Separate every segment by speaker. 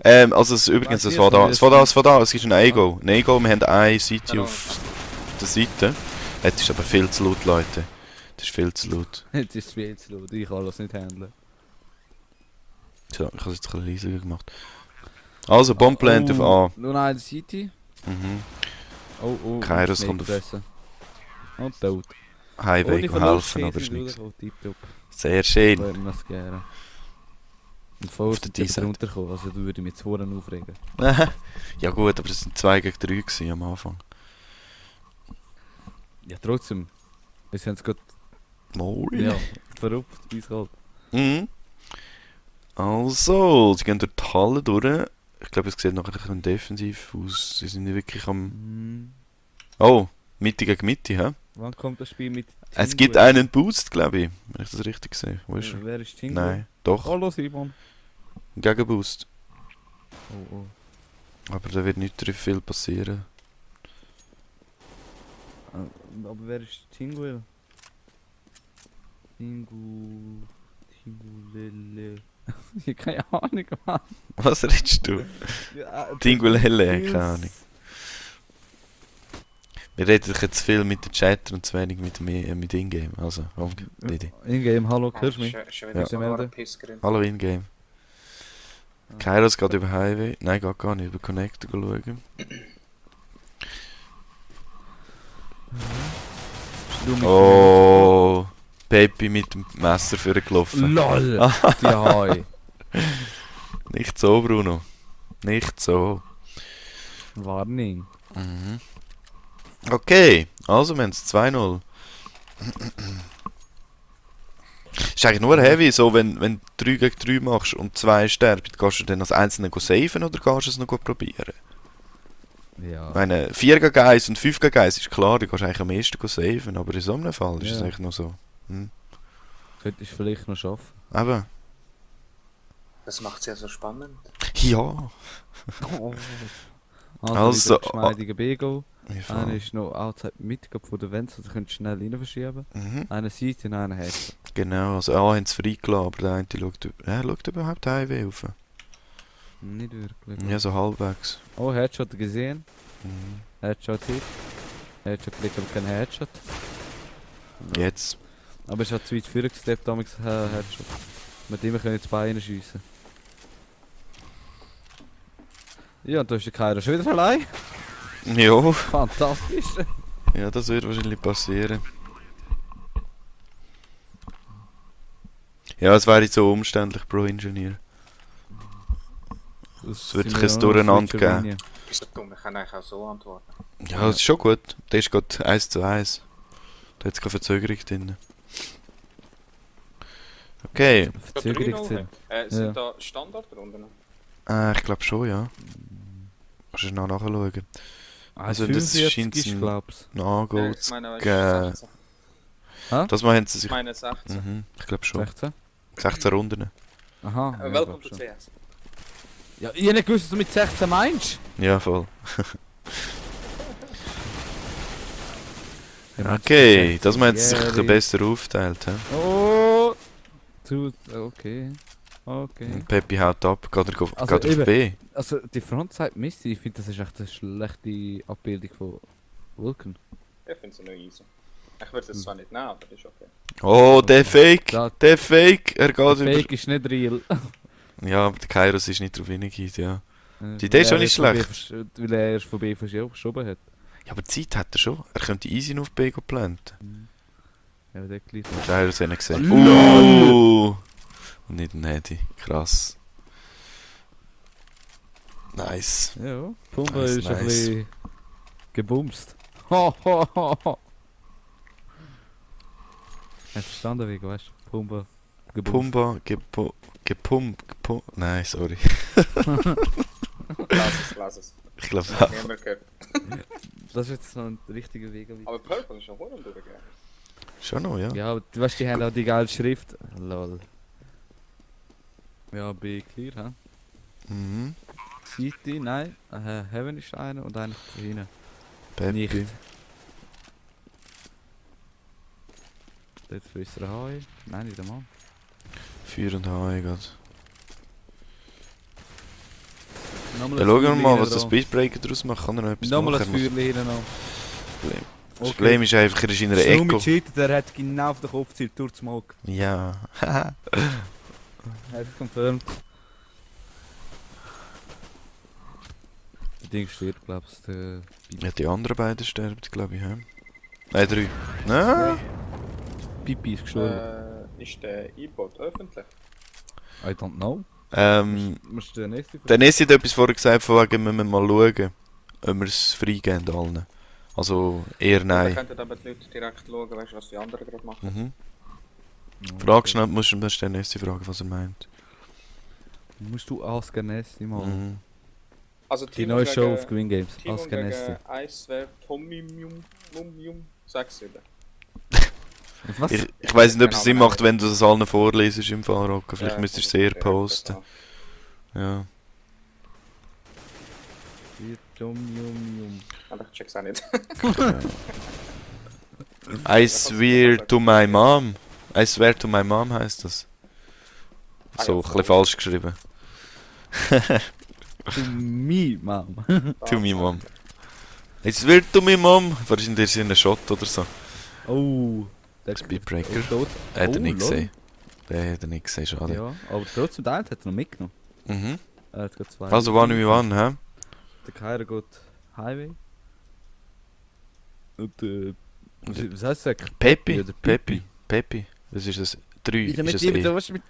Speaker 1: Also übrigens,
Speaker 2: Weißt
Speaker 1: es
Speaker 2: du,
Speaker 1: war
Speaker 2: so
Speaker 1: da,
Speaker 2: wie
Speaker 1: es
Speaker 2: das
Speaker 1: war da,
Speaker 2: Ding-
Speaker 1: es war da, es ist ein A-Go. Ein A-Go, wir haben eine Seite
Speaker 3: Hallo.
Speaker 1: auf der Seite. Jetzt ist aber viel zu laut, Leute. Das ist viel zu laut.
Speaker 2: Jetzt ist es viel zu laut, ich kann das nicht handeln.
Speaker 1: So, ich habe es jetzt ein bisschen leiser gemacht. Also, Bombplant auf A.
Speaker 2: Nur eine City.
Speaker 1: Mhm.
Speaker 2: Oh,
Speaker 1: Kairos kommt auf
Speaker 2: fressen. Und tot.
Speaker 1: Highway
Speaker 2: Ohne
Speaker 1: helfen, aber
Speaker 2: Verlust
Speaker 1: ist nichts.
Speaker 2: Tipptopp.
Speaker 1: Sehr schön.
Speaker 2: Würde man das gerne. Und
Speaker 1: Auf
Speaker 2: vorher
Speaker 1: der
Speaker 2: sind
Speaker 1: D-Seite.
Speaker 2: sie runtergekommen, also da würde ich mich jetzt vorne aufregen.
Speaker 1: Ja gut, aber es sind 2 gegen 3 gewesen am Anfang.
Speaker 2: Ja, trotzdem. Wir sind jetzt gerade,
Speaker 1: Moin.
Speaker 2: ja, verrückt, wie es halt.
Speaker 1: Mhm. Also, sie gehen durch die Halle durch. Ich glaube, es sieht noch ein bisschen defensiv aus. Sie sind nicht wirklich am...
Speaker 2: Hm.
Speaker 1: Oh, Mitte gegen Mitte, hä?
Speaker 2: Wann kommt das Spiel mit
Speaker 1: Es gibt
Speaker 2: Tinguel?
Speaker 1: einen Boost, glaube ich. Wenn ich das richtig sehe. Wo ist er?
Speaker 2: Wer ist Tingo?
Speaker 1: Nein, doch.
Speaker 2: Hallo Simon.
Speaker 1: Ein Gegenboost.
Speaker 2: Oh.
Speaker 1: Aber da wird nicht viel passieren.
Speaker 2: Aber wer ist Tinguel? Tinguelele. Ich habe keine Ahnung, Mann.
Speaker 1: Was redest du? Tinguelele, keine Ahnung. Wir reden jetzt viel mit dem Chat und zu wenig mit Ingame. Also, Didi.
Speaker 2: Ingame, hallo, hörst du mich?
Speaker 3: Schon
Speaker 1: Ja.
Speaker 3: wieder so
Speaker 2: Melden.
Speaker 3: ein Pissgrind.
Speaker 1: Hallo Ingame. Kairos geht über Highway. Nein, geht gar nicht. Über Connector schauen. Oh, Pepi mit dem Messer vorgelaufen.
Speaker 2: LOL! Die Hai.
Speaker 1: Nicht so, Bruno. Nicht so.
Speaker 2: Warning.
Speaker 1: Mhm. Okay, also wir haben es 2-0. Ist eigentlich nur heavy, so wenn du 3 gegen 3 machst und 2 sterben, gehst du dann als Einzelnen saven oder gehst du es noch probieren?
Speaker 2: Ja.
Speaker 1: Ich meine, 4 gegen 1 und 5 gegen 1 ist klar, du kannst eigentlich am ehesten saven, aber in so einem Fall ist es
Speaker 2: Ja.
Speaker 1: eigentlich noch so.
Speaker 2: Könntest du vielleicht noch schaffen.
Speaker 1: Aber,
Speaker 3: Das macht es ja so spannend.
Speaker 1: ja.
Speaker 2: Also,
Speaker 1: Also,
Speaker 2: wieder geschmeidiger B-Go.
Speaker 1: Wir
Speaker 2: Einer
Speaker 1: fahren.
Speaker 2: ist noch outside mit von der Wand, also könntest du schnell rein verschieben.
Speaker 1: Mhm.
Speaker 2: Einer Seite und einer Head.
Speaker 1: Genau, also A haben sie freigelassen, aber der eine schaut überhaupt Highway rauf.
Speaker 2: Nicht wirklich.
Speaker 1: Ja, so halbwegs.
Speaker 2: Oh, Headshot gesehen.
Speaker 1: Mhm.
Speaker 2: Headshot Hit. Headshot Klick, aber kein Headshot.
Speaker 1: Jetzt.
Speaker 2: Aber es hat zu weit vorher gesteppt, damals Headshot. Mit dem können jetzt Beine schiessen. Ja, und da ist der Kairo schon wieder allein.
Speaker 1: Ja.
Speaker 2: Fantastisch.
Speaker 1: Ja, das wird wahrscheinlich passieren. Ja, es wäre jetzt so umständlich pro Ingenieur.
Speaker 2: Das
Speaker 1: wird
Speaker 2: sind
Speaker 1: ein
Speaker 2: wir
Speaker 1: bisschen
Speaker 2: noch auf
Speaker 1: durcheinander
Speaker 2: Switcher
Speaker 1: geben.
Speaker 2: Linie.
Speaker 3: Bist du dumm? Ich kann eigentlich auch so antworten.
Speaker 1: Ja, das ist schon gut. Der ist gerade 1:1. Da hat es keine Verzögerung drin. Okay.
Speaker 2: Verzögerung zu.
Speaker 3: Sind da Standardrunden?
Speaker 1: Ich glaube schon, ja. Kannst du noch nachschauen. Also, das
Speaker 2: 45
Speaker 1: scheint
Speaker 2: ist,
Speaker 1: ein-
Speaker 2: glaub's.
Speaker 1: Nachgehen
Speaker 3: Ich meine,
Speaker 1: zu geben.
Speaker 3: 16.
Speaker 1: Das mal haben sie
Speaker 3: Ich
Speaker 1: sich...
Speaker 3: meine 16.
Speaker 1: Mhm, ich glaube schon.
Speaker 2: 16?
Speaker 1: 16 Runden.
Speaker 2: Aha. ja,
Speaker 3: Welcome
Speaker 2: glaub
Speaker 3: to
Speaker 2: schon.
Speaker 3: CS.
Speaker 2: Ja, ich hab nicht gewusst, dass du mit 16 meinst.
Speaker 1: Ja, voll.
Speaker 2: Ja,
Speaker 1: Okay, das man jetzt sich ein
Speaker 2: Jährlich.
Speaker 1: bisschen besser aufteilt. He?
Speaker 2: Oh! Okay. Okay.
Speaker 1: Und Peppi haut ab, geht er,
Speaker 2: Also
Speaker 1: geht er auf
Speaker 2: eben.
Speaker 1: B.
Speaker 2: Also die Frontside Misty, ich finde das ist echt eine schlechte Abbildung von Vulcan.
Speaker 3: Ich finde es noch easy. Ich würde es zwar nicht nehmen, aber das ist okay.
Speaker 1: Oh, der Fake!
Speaker 2: Ja,
Speaker 1: Der Fake! Er geht
Speaker 2: der
Speaker 1: über...
Speaker 2: Fake ist nicht real.
Speaker 1: Ja, aber der Kairos ist nicht drauf hingegangen, ja. Die
Speaker 2: Weil
Speaker 1: Idee ist schon
Speaker 2: er
Speaker 1: nicht
Speaker 2: von B
Speaker 1: schlecht.
Speaker 2: Weil er erst von B verschoben hat.
Speaker 1: Ja, aber Zeit hat er schon. Er könnte easy noch auf B planten.
Speaker 2: Ja, der gleich.
Speaker 1: Der Kairos hat ihn gesehen.
Speaker 2: LOL!
Speaker 1: Und nicht ein Hedi. Krass. Nice.
Speaker 2: Ja, Pumba
Speaker 1: Nice,
Speaker 2: ist ein
Speaker 1: nice.
Speaker 2: bisschen gebumst. Ho, ho, ho, ho. Hast du verstanden, wie weißt du? Pumba gebumst.
Speaker 1: Pumba, gepumpt. Nein, sorry.
Speaker 3: Lass es.
Speaker 1: Ich glaube,
Speaker 3: Das hat niemand gehört.
Speaker 2: Das ist jetzt noch ein richtiger Weg.
Speaker 3: Aber Purple ist schon verdammt durchgegangen.
Speaker 1: schon noch, ja.
Speaker 2: Ja, aber du weißt, die haben auch die geile Schrift. Lol. Ja, B clear, hä?
Speaker 1: Mhm.
Speaker 2: City, nein. Heaven ist einer und einer von hinten.
Speaker 1: Peppi.
Speaker 2: Nicht. Dort frisst er Hai. Nein, nicht der Mann.
Speaker 1: Feuer und Haie geht. Dann schauen wir mal, was der Speedbreaker daraus macht. Kann er noch etwas
Speaker 2: Nochmal ein
Speaker 1: machen?
Speaker 2: Feuerchen hinten noch.
Speaker 1: Das Problem ist einfach, er ist in einer
Speaker 2: Schnur
Speaker 1: Echo.
Speaker 2: mit Cheater, der hat genau auf den Kopf gezielt durch den Smoke.
Speaker 1: Ja.
Speaker 2: Hat confirmed. Das Ding stirbt, glaubst du.
Speaker 1: Ja, die anderen beiden sterben, glaube ich. He? Nein, 3. Nein.
Speaker 2: Pipi ist gestorben.
Speaker 3: Ist der E-Bot öffentlich?
Speaker 2: I don't know. Musst du den nächsten
Speaker 1: Der Nessi hat etwas vorher gesagt, von wegen müssen wir mal schauen, ob wir es freigeben allen. Also eher
Speaker 3: Dann
Speaker 1: nein.
Speaker 3: könnten aber die Leute direkt schauen, weißt, was die anderen gerade
Speaker 1: Mhm.
Speaker 3: machen.
Speaker 1: Frag schnell, musst du den Nessi fragen, was er meint.
Speaker 2: Musst du Ask Nessi mal.
Speaker 1: Mhm.
Speaker 3: Also
Speaker 2: Die neue Show auf Green Games.
Speaker 3: Timon
Speaker 2: Ask
Speaker 3: gegen
Speaker 2: Nessi.
Speaker 3: Eiswer Tomium 6-7.
Speaker 2: Was?
Speaker 1: Ich weiss nicht, ob es
Speaker 3: Genau,
Speaker 1: Sinn
Speaker 3: nein.
Speaker 1: macht, wenn du das allen vorlesest im Fall, Rocco. Vielleicht
Speaker 3: Ja,
Speaker 1: müsstest du es eher
Speaker 3: ja,
Speaker 1: posten.
Speaker 3: ja.
Speaker 1: Ja.
Speaker 3: Aber ich check's auch nicht.
Speaker 1: I swear to my mom. I swear to my mom heisst das.
Speaker 3: Ah,
Speaker 1: So,
Speaker 3: ja,
Speaker 1: ein bisschen
Speaker 3: voll.
Speaker 1: falsch geschrieben.
Speaker 2: To me, Mom.
Speaker 1: To me mom. I swear to my mom. Wahrscheinlich ist in ein Shot oder so.
Speaker 2: Oh. Der
Speaker 1: Speedbreaker.
Speaker 2: tot.
Speaker 1: Er hat
Speaker 2: Oh,
Speaker 1: er nicht
Speaker 2: lol.
Speaker 1: gesehen. Der hat er nicht gesehen, schade.
Speaker 2: Ja, aber trotzdem, der hat er noch mitgenommen.
Speaker 1: Mhm.
Speaker 2: Er hat gerade 2.
Speaker 1: Also 1v1, hä?
Speaker 2: Der Kaira geht Highway. Und was heißt das?
Speaker 1: Peppi.
Speaker 2: Oder
Speaker 1: Peppi. Peppi. Was ist das? 3
Speaker 2: Ich
Speaker 1: ist
Speaker 2: mit
Speaker 1: es
Speaker 2: dir,
Speaker 1: eh.
Speaker 2: du musst mit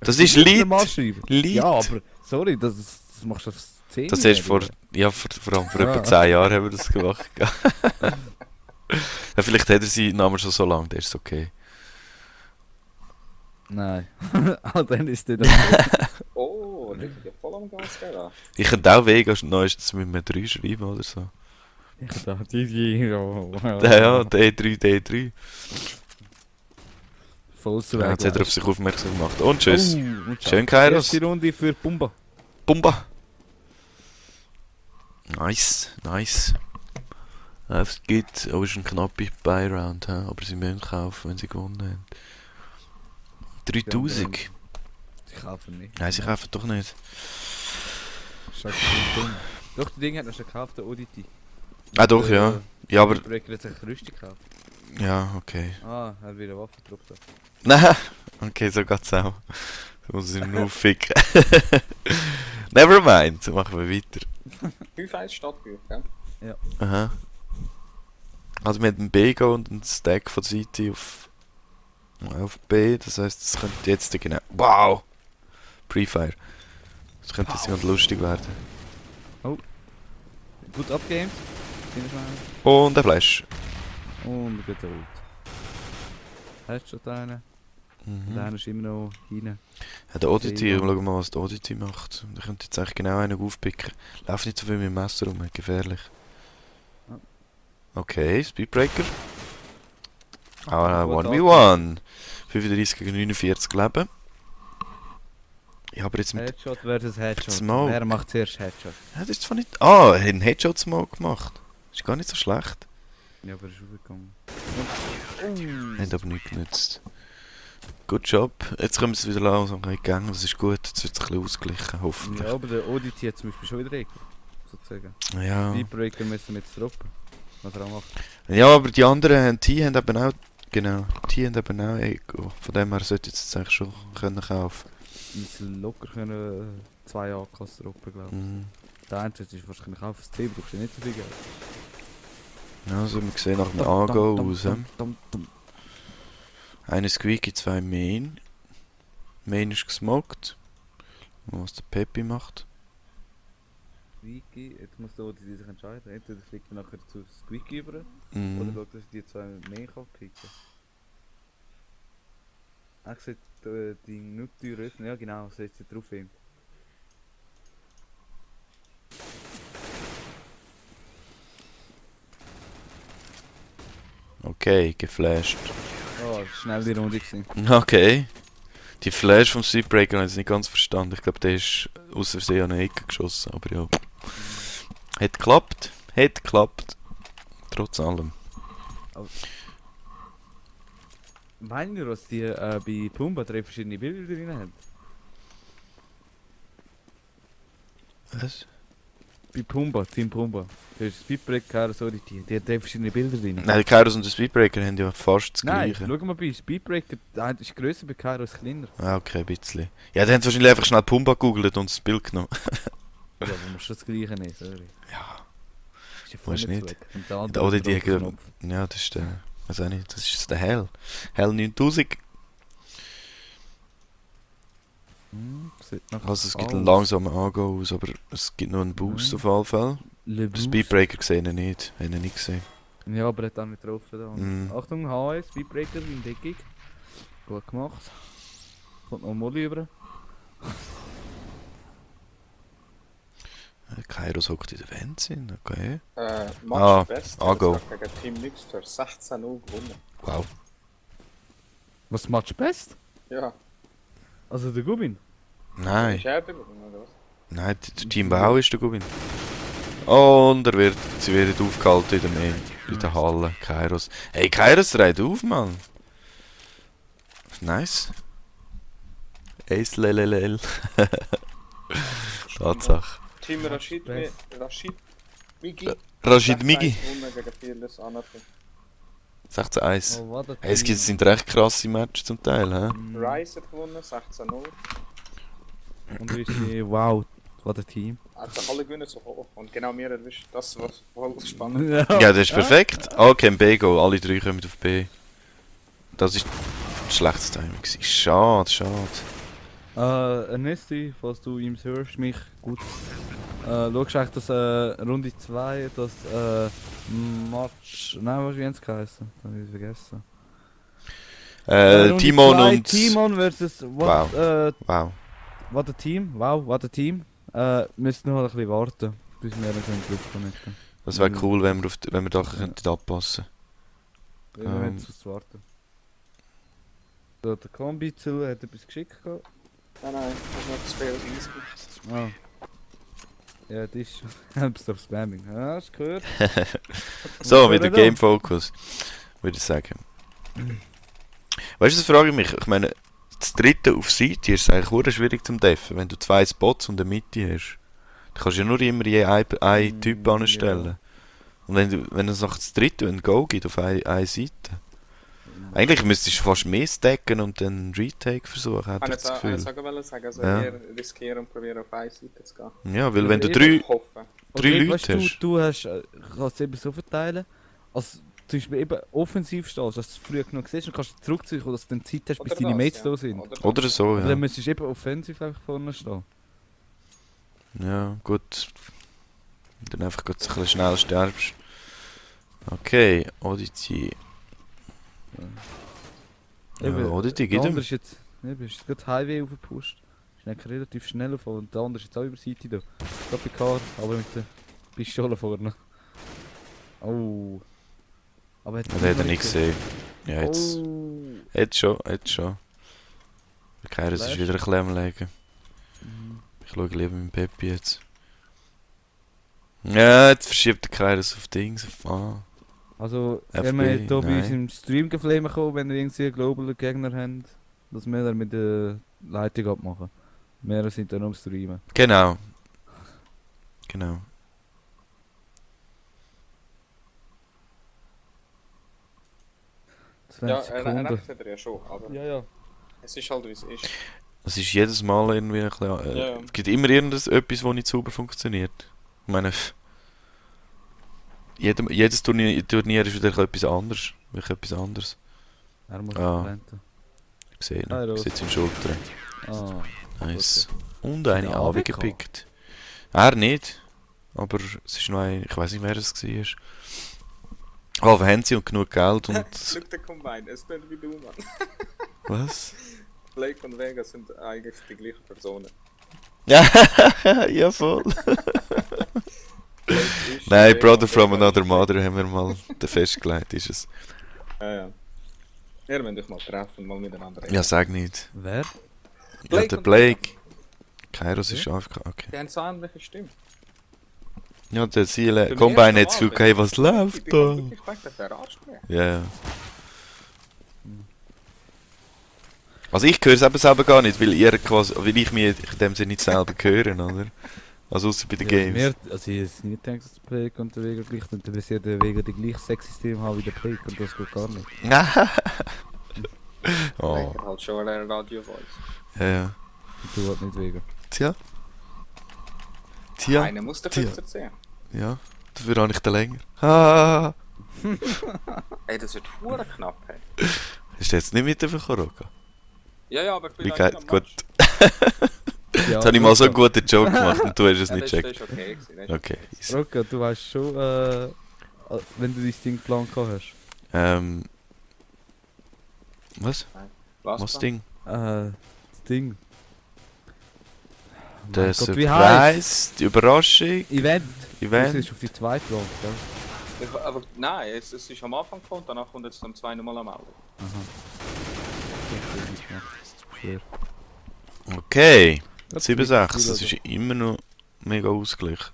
Speaker 1: Das ist Lied.
Speaker 2: schreiben.
Speaker 1: Lied.
Speaker 2: Ja, aber sorry, das machst du auf 10.
Speaker 1: Das ist vor, ja, vor allem vor etwa
Speaker 2: Ah.
Speaker 1: 10 Jahren haben wir das gemacht. ja, vielleicht hat er seinen Namen schon so lange, der ist okay.
Speaker 2: Nein. Ah, dann ist der okay.
Speaker 3: Oh, der geht ja voll am Gas, gell?
Speaker 1: Ich könnte auch Vegas neuestens mit einem 3 schreiben oder so.
Speaker 2: Ich dachte, die.
Speaker 1: Ja, D3, D3.
Speaker 2: Voll zu
Speaker 1: Ja, jetzt hat er auf sich aufmerksam gemacht. Und
Speaker 2: Oh,
Speaker 1: tschüss. Schön, Kairos.
Speaker 2: Erste Runde für Pumba.
Speaker 1: Pumba. Nice, nice. Es gibt, oh, ist ein knappe Buy-Round, aber sie müssen kaufen, wenn sie gewonnen haben. 3000?
Speaker 2: Sie kaufen nicht.
Speaker 1: Nein, sie kaufen doch nicht.
Speaker 2: Schau, dumm. Doch, das Ding hat er schon gekauft, der Oddity.
Speaker 1: Ah doch, ja. Ja, aber...
Speaker 2: Breaker hat sich Rüstung gekauft.
Speaker 1: Ja, okay.
Speaker 2: Ah, er hat wieder Waffe gedruckt.
Speaker 1: Nein, okay, so geht's auch. So muss ich ihn nur ficken. Nevermind, so machen wir weiter.
Speaker 3: 5-1 Stadtbuch, gell?
Speaker 1: Aha. Also wir haben einen B-Go und einen Stack von City auf B, das heisst, das könnte jetzt genau... Wow! Pre-Fire. Das könnte jetzt ganz lustig werden.
Speaker 2: Gut abgamed.
Speaker 1: Und ein Flash.
Speaker 2: Und gut Ult. Hast du schon einen? Der eine ist immer noch rein.
Speaker 1: Ja, der Oddity,
Speaker 2: Ja.
Speaker 1: schauen wir mal, was der Oddity macht. Der könnte jetzt eigentlich genau einen aufpicken. Lauf nicht so viel mit dem Messer rum, gefährlich.
Speaker 2: Ja.
Speaker 1: Okay, Speedbreaker. Ah,
Speaker 2: Gut
Speaker 1: 1v1. 35 gegen 49 Leben. Ich habe jetzt mit...
Speaker 2: Headshot versus Headshot.
Speaker 1: Smoke.
Speaker 2: Wer macht zuerst Headshot?
Speaker 1: Ja, das ist zwar nicht... Ah, er hat einen Headshot-Smoke gemacht. Ist gar nicht so schlecht.
Speaker 2: Ja, aber er ist aufgegangen.
Speaker 1: Hat aber nichts genützt. Good Job. Jetzt können wir es wieder langsam in die Gänge. Das ist gut. Jetzt wird es ein bisschen ausgeglichen, hoffentlich.
Speaker 2: Ja, aber der Oddity hat zum Beispiel schon wieder Ecke. Sozusagen.
Speaker 1: Ja.
Speaker 2: Speedbreaker müssen wir jetzt droppen. Was er auch macht.
Speaker 1: Ja, aber die anderen T haben eben auch... Genau, T haben eben auch Eco. Von dem her sollte jetzt eigentlich schon können kaufen.
Speaker 2: Wir locker können 2 AKs droppen, glaube ich.
Speaker 1: Mhm.
Speaker 2: Der eine ist wahrscheinlich auch fürs Team, brauchst du nicht so viel Geld.
Speaker 1: Ja, so haben wir gesehen nach dem Ango raus.
Speaker 2: Dum.
Speaker 1: Eine Squeaky, 2 Main. Main ist gesmoked. Mal was der Peppi macht.
Speaker 2: Squeaky, jetzt muss der Oddity sich entscheiden. Entweder fliegt er nachher zu Squeaky über, oder
Speaker 1: Mhm.
Speaker 2: schaut, dass die 2 mehr kann picken. Er sieht die Nuttür öffnen, ja genau, setzt sie drauf hin.
Speaker 1: Okay, geflasht.
Speaker 2: Oh, schnell die Runde gewesen.
Speaker 1: Okay. Die Flash vom Speedbreaker habe ich nicht ganz verstanden. Ich glaube, der ist aus Versehen an eine Ecke geschossen. Aber ja. Hat geklappt. Hat geklappt. Trotz allem.
Speaker 2: Meinen ihr, dass die bei Pumba 3 verschiedene Bilder drin haben?
Speaker 1: Was?
Speaker 2: bei Pumba, Team Pumba. Du hast Speedbreaker, sorry, die hat verschiedene Bilder drin.
Speaker 1: Nein, der Kairos und der Speedbreaker haben ja fast das
Speaker 2: Nein,
Speaker 1: gleiche.
Speaker 2: schau mal bei Speedbreaker, der ist grösser, bei Kairos kleiner.
Speaker 1: Ah, okay, ein bisschen. Ja, dann haben sie wahrscheinlich einfach schnell Pumba gegoogelt und das Bild genommen.
Speaker 2: Ja, wo man schon das gleiche nicht, sorry.
Speaker 1: Ja.
Speaker 2: Ist ja
Speaker 1: Weiß
Speaker 2: voll
Speaker 1: nicht.
Speaker 2: Zweck. Und der andere
Speaker 1: Oder die...
Speaker 2: Knopf.
Speaker 1: Ja, das ist der... Weiß auch nicht, das ist der Hell. Hell 9000.
Speaker 2: Sieht nach
Speaker 1: Also es gibt
Speaker 2: aus.
Speaker 1: einen langsamen Angehen aus, aber es gibt noch einen Boost auf jeden Fall.
Speaker 2: Le
Speaker 1: Den
Speaker 2: Boost.
Speaker 1: Speedbreaker gesehen nicht. Haben ihn nicht gesehen.
Speaker 2: Ja, aber er hat auch nicht getroffen. Da.
Speaker 1: Mm.
Speaker 2: Achtung, HS, Speedbreaker in Deckung. Gut gemacht. Kommt noch Molly über.
Speaker 1: Kairos hockt in der Wenzin, okay.
Speaker 3: Match
Speaker 1: Ah,
Speaker 3: Best
Speaker 1: Ago.
Speaker 3: hat gegen Team Nixter 16-0 gewonnen.
Speaker 1: Wow.
Speaker 2: Was Match best?
Speaker 3: Ja.
Speaker 2: Also der Gubin?
Speaker 1: Nein,
Speaker 3: Ist er der gewonnen, oder was?
Speaker 1: nein, der Team Bau ist der Gubin. Und sie werden aufgehalten in der Halle. Kairos. Hey, Kairos reiht auf, Mann. Nice. Ace lelelel. Tatsache.
Speaker 3: Team Rashid Migi.
Speaker 1: Rashid Migi.
Speaker 3: 16-1 gewonnen gegen Fearless Anarchy.
Speaker 1: 16-1.
Speaker 2: Oh, warte.
Speaker 1: Hey, es sind recht krasse Matches zum Teil, hä?
Speaker 3: Rise hat gewonnen, 16-0.
Speaker 2: Und wie ist die... Wow, was ein Team.
Speaker 3: Hat sich alle gewinnen so hoch. Und genau wir erwischt. Das war voll spannend.
Speaker 1: Ja, das ist perfekt. Okay, B go. Alle drei kommen auf B. Das ist ein schlechtes Timing gewesen. Schade, schade.
Speaker 2: Ernesti, falls du ihm hörst, mich gut. Schaust du eigentlich das Runde 2, das Match. Nein, was wie es geheißen? Das habe ich vergessen. Runde
Speaker 1: Timon
Speaker 2: 2,
Speaker 1: und...
Speaker 2: Timon versus
Speaker 1: Wow. Wow.
Speaker 2: What a Team. Wow, what a Team. Müssen noch ein bisschen warten, bis wir dann in die Gruppe connecten.
Speaker 1: Das wäre cool, wenn wir da könnten anpassen.
Speaker 2: Wir haben jetzt was zu warten. So, der Kombi-Ziel hat etwas geschickt gehabt.
Speaker 3: Nein, das ist noch das Fail Easy.
Speaker 2: Ah. Ja, das ist Helps auf Spamming. Ja, hast du gehört?
Speaker 1: So, wieder Game Focus. Würde ich sagen. Weißt du, das frage ich mich. Ich meine, das dritte auf Seite ist eigentlich sehr schwierig zum Deffen, wenn du 2 Spots und eine Mitte hast. Du kannst ja nur immer je einen Typ anstellen. Und wenn es noch das dritte ein Go gibt auf eine Seite. Eigentlich müsstest du fast mehr stacken und dann einen Retake versuchen, hätte ich das Gefühl.
Speaker 3: Also
Speaker 1: Ja.
Speaker 3: eher riskieren und probieren auf eine Seite zu gehen.
Speaker 1: Ja, weil wenn du
Speaker 2: Also
Speaker 1: drei
Speaker 3: Hoffen.
Speaker 1: Leute
Speaker 2: weißt,
Speaker 1: hast.
Speaker 2: du hast, kannst es eben so verteilen, als zum Beispiel eben offensiv stehst, dass du früh genug siehst und kannst zurückziehen, dass du dann Zeit hast, bis
Speaker 3: Oder
Speaker 2: deine
Speaker 3: das,
Speaker 2: Mates
Speaker 3: ja.
Speaker 2: da sind.
Speaker 1: Oder so,
Speaker 2: Aber
Speaker 1: ja.
Speaker 2: dann müsstest du eben offensiv einfach vorne stehen.
Speaker 1: Ja, gut. Dann einfach ein bisschen schnell sterbst. Okay, Odyssey. Ja, Odyssey,
Speaker 2: der
Speaker 1: geht ihm.
Speaker 2: andere ist jetzt, eben, ist jetzt gerade Highway aufgepusht. Ist eigentlich relativ schnell auf und der andere ist jetzt auch über die Seite da. Gerade bei Car, aber mit der Pistole vorne. Oh. Aber
Speaker 1: Das hat er nicht gesehen. Ja, jetzt.
Speaker 2: Oh.
Speaker 1: Jetzt schon, jetzt schon. Der Kairos ist
Speaker 2: Weißt?
Speaker 1: wieder ein bisschen am Legen.
Speaker 2: Mhm.
Speaker 1: Ich schaue lieber mit dem Peppi jetzt. Ja, jetzt verschiebt der Kairos auf Dings. Auf A.
Speaker 2: Also,
Speaker 1: FB,
Speaker 2: wenn wir hier bei uns
Speaker 1: nein.
Speaker 2: im Stream geflamen kommen, wenn wir irgendwie einen Global Gegner haben, dass wir dann mit der Leitung abmachen. Wir sind dann am Streamen.
Speaker 1: Genau. Genau.
Speaker 2: 20
Speaker 3: Ja,
Speaker 2: Sekunden.
Speaker 3: recht hat er ja schon, aber
Speaker 2: Ja.
Speaker 3: es ist halt wie es ist.
Speaker 1: Es ist jedes Mal irgendwie ein bisschen...
Speaker 3: Ja.
Speaker 1: Es gibt immer etwas, das nicht sauber funktioniert. Ich meine... Jedes Turnier ist wieder etwas anderes. Wirklich etwas anderes.
Speaker 2: Er muss
Speaker 1: Ah.
Speaker 2: blenden.
Speaker 1: Ich sehe ihn.
Speaker 2: Hi,
Speaker 1: Ich
Speaker 2: Rose.
Speaker 1: sitze im Schulter.
Speaker 2: Ah.
Speaker 1: Nice. Und eine
Speaker 2: Der
Speaker 1: AW
Speaker 2: AWK?
Speaker 1: gepickt. Er nicht. Aber es ist noch ein... Ich weiß nicht, wer es war. Aber haben sie und genug Geld und...
Speaker 3: Schau den Combine, es klingt wie du, Mann.
Speaker 1: Was?
Speaker 3: Blake und Vega sind eigentlich die gleichen Personen.
Speaker 1: Ja, ja voll.
Speaker 3: Blake ist
Speaker 1: Nein,
Speaker 3: Vega
Speaker 1: Brother
Speaker 3: und
Speaker 1: from
Speaker 3: Vega
Speaker 1: another
Speaker 3: ist
Speaker 1: mother haben wir mal festgelegt, ist es.
Speaker 3: Ja. Wir müssen dich mal treffen, mal miteinander reden.
Speaker 1: Ja, sag nicht.
Speaker 2: Wer?
Speaker 1: Ja,
Speaker 3: Blake
Speaker 1: der
Speaker 3: und
Speaker 1: Blake. Kairos ist AFK, okay.
Speaker 3: Die haben so ähnliche Stimme.
Speaker 1: Ja, der Ziele.
Speaker 3: Beim
Speaker 1: Combine
Speaker 3: ersten
Speaker 1: hat das Gefühl,
Speaker 3: Mal,
Speaker 1: hey, was
Speaker 3: Die
Speaker 1: läuft
Speaker 3: haben
Speaker 1: da?
Speaker 3: wirklich gedacht, der verarscht mich.
Speaker 1: Ja, ja. Also ich höre es eben selber gar nicht, weil ich mich in dem Sinne nicht selber höre, oder? Also außer bei den
Speaker 2: Ja,
Speaker 1: Games.
Speaker 2: also ich hätte nie gedacht, dass der Plague und der Vega gleich sind. Dann wird der Vega die gleiche Sexsystem haben wie der Plague und das geht gar nicht.
Speaker 1: Oh.
Speaker 3: Lekker halt schon eine Radio-Voice.
Speaker 1: Ja.
Speaker 2: Und du halt nicht Vega.
Speaker 1: Tja. Tja.
Speaker 3: Einer muss den
Speaker 1: Tja.
Speaker 3: kürzer ziehen.
Speaker 1: Ja. Dafür habe ich den länger. Ah.
Speaker 3: Ey, das wird hure knapp, hey.
Speaker 1: Hast du jetzt nicht mitbekommen, Roka?
Speaker 3: Ja, aber ich bin
Speaker 1: Wie
Speaker 3: eigentlich
Speaker 1: geht?
Speaker 3: am
Speaker 1: Gut.
Speaker 3: Match.
Speaker 2: Ja,
Speaker 1: Jetzt habe ich mal so einen guten Joke gemacht und du hast es
Speaker 3: Ja,
Speaker 1: nicht
Speaker 3: das
Speaker 1: gecheckt.
Speaker 3: ist okay gewesen. Das ist
Speaker 1: Okay. easy.
Speaker 2: Roka, du weißt schon, wenn du dein Ding geplant hast.
Speaker 1: Was?
Speaker 3: Was?
Speaker 1: Was
Speaker 3: dann?
Speaker 1: Ding?
Speaker 2: Das Ding.
Speaker 1: Der
Speaker 2: Mein Gott, wie heisst?
Speaker 1: Surprise, die Überraschung,
Speaker 2: Event. Das
Speaker 1: Event.
Speaker 2: ist auf die zweite Plan, gell?
Speaker 3: Aber nein, es ist am Anfang gekommen, danach kommt jetzt am 2 nochmal am Ende.
Speaker 2: Fair.
Speaker 1: Okay.
Speaker 2: Ja,
Speaker 1: 7-6,
Speaker 2: Spiel,
Speaker 1: das ist immer noch mega ausgeglichen.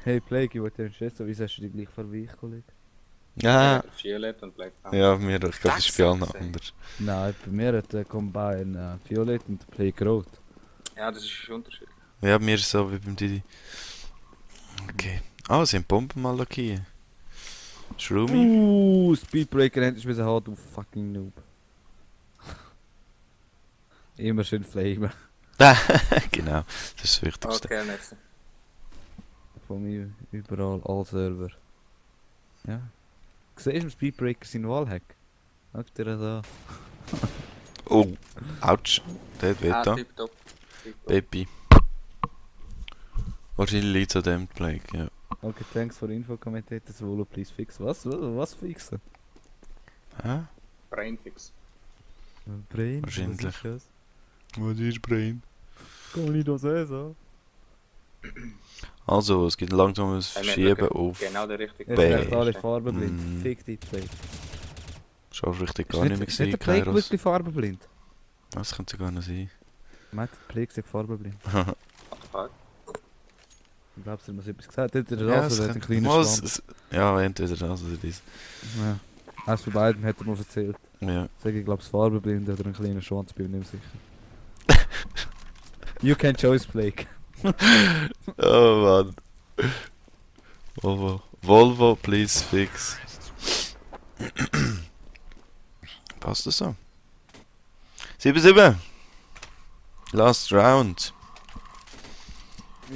Speaker 2: Hey Plague, ich wollte dir schätzen, wieso hast du die gleiche Farbe wie ich, Kollege?
Speaker 1: Ja.
Speaker 3: Violet und Black.
Speaker 1: Ja, mir, ich glaube, das ist bei allen
Speaker 3: 6-6, ey.
Speaker 1: anders.
Speaker 2: Nein, bei mir hat der Combine Violet und der Plague Rot.
Speaker 3: Ja, das ist unterschiedlich.
Speaker 1: Ja, mir ist so wie beim Didi. Okay. Ah, sie haben Bomben mal lackiert. Shroomy.
Speaker 2: Speedbreaker endlich müssen haben, du fucking Noob. Immer schön flamen.
Speaker 1: Genau, das ist das Wichtigste.
Speaker 3: Okay, nächste.
Speaker 2: Von mir überall, all Server. Ja. Siehst du Speedbreaker seinen Wallhack? Schau dir das an.
Speaker 1: Oh, ouch. Der hat weh da.
Speaker 3: tipptopp. Tipptopp.
Speaker 1: Baby. Wahrscheinlich liegt es an dem Plague, ja.
Speaker 2: Okay, thanks for info, Commentator. Swallow, please fix. Was fixen?
Speaker 1: Hä?
Speaker 3: Brainfix.
Speaker 2: Brain?
Speaker 1: Wahrscheinlich.
Speaker 2: Was ist das?
Speaker 1: Was ist Brain?
Speaker 2: Kann ich das so?
Speaker 1: Also, es gibt langsam ein Verschieben auf...
Speaker 3: Genau der richtige.
Speaker 2: Jetzt
Speaker 1: Bäh.
Speaker 2: sind alle farbenblind.
Speaker 1: Mm.
Speaker 2: Fick die Plague.
Speaker 1: Schaust richtig
Speaker 2: Ist
Speaker 1: gar nicht mehr
Speaker 2: ist nicht der
Speaker 1: gesehen,
Speaker 2: Plague
Speaker 1: Kairos.
Speaker 2: wirklich farbenblind?
Speaker 1: Das könnte sogar noch sein.
Speaker 2: Meint der Plague sagt farbenblind?
Speaker 3: What the fuck?
Speaker 2: Ich glaube, sie hat mir etwas gesagt. Hat er
Speaker 1: Ja,
Speaker 2: das
Speaker 1: es
Speaker 2: oder hat einen
Speaker 1: könnte-
Speaker 2: kleinen
Speaker 1: Mal,
Speaker 2: Stand?
Speaker 1: ja, entweder das oder das.
Speaker 2: Ja. Eins von beiden hat er mir erzählt.
Speaker 1: Ja.
Speaker 2: Sag ich glaube, es farbenblind oder einen kleinen Schwanz, bin ich nicht mehr sicher. You can choose Plague.
Speaker 1: Oh Mann. Volvo. Volvo, please fix. Passt das so? 7-7. Last round.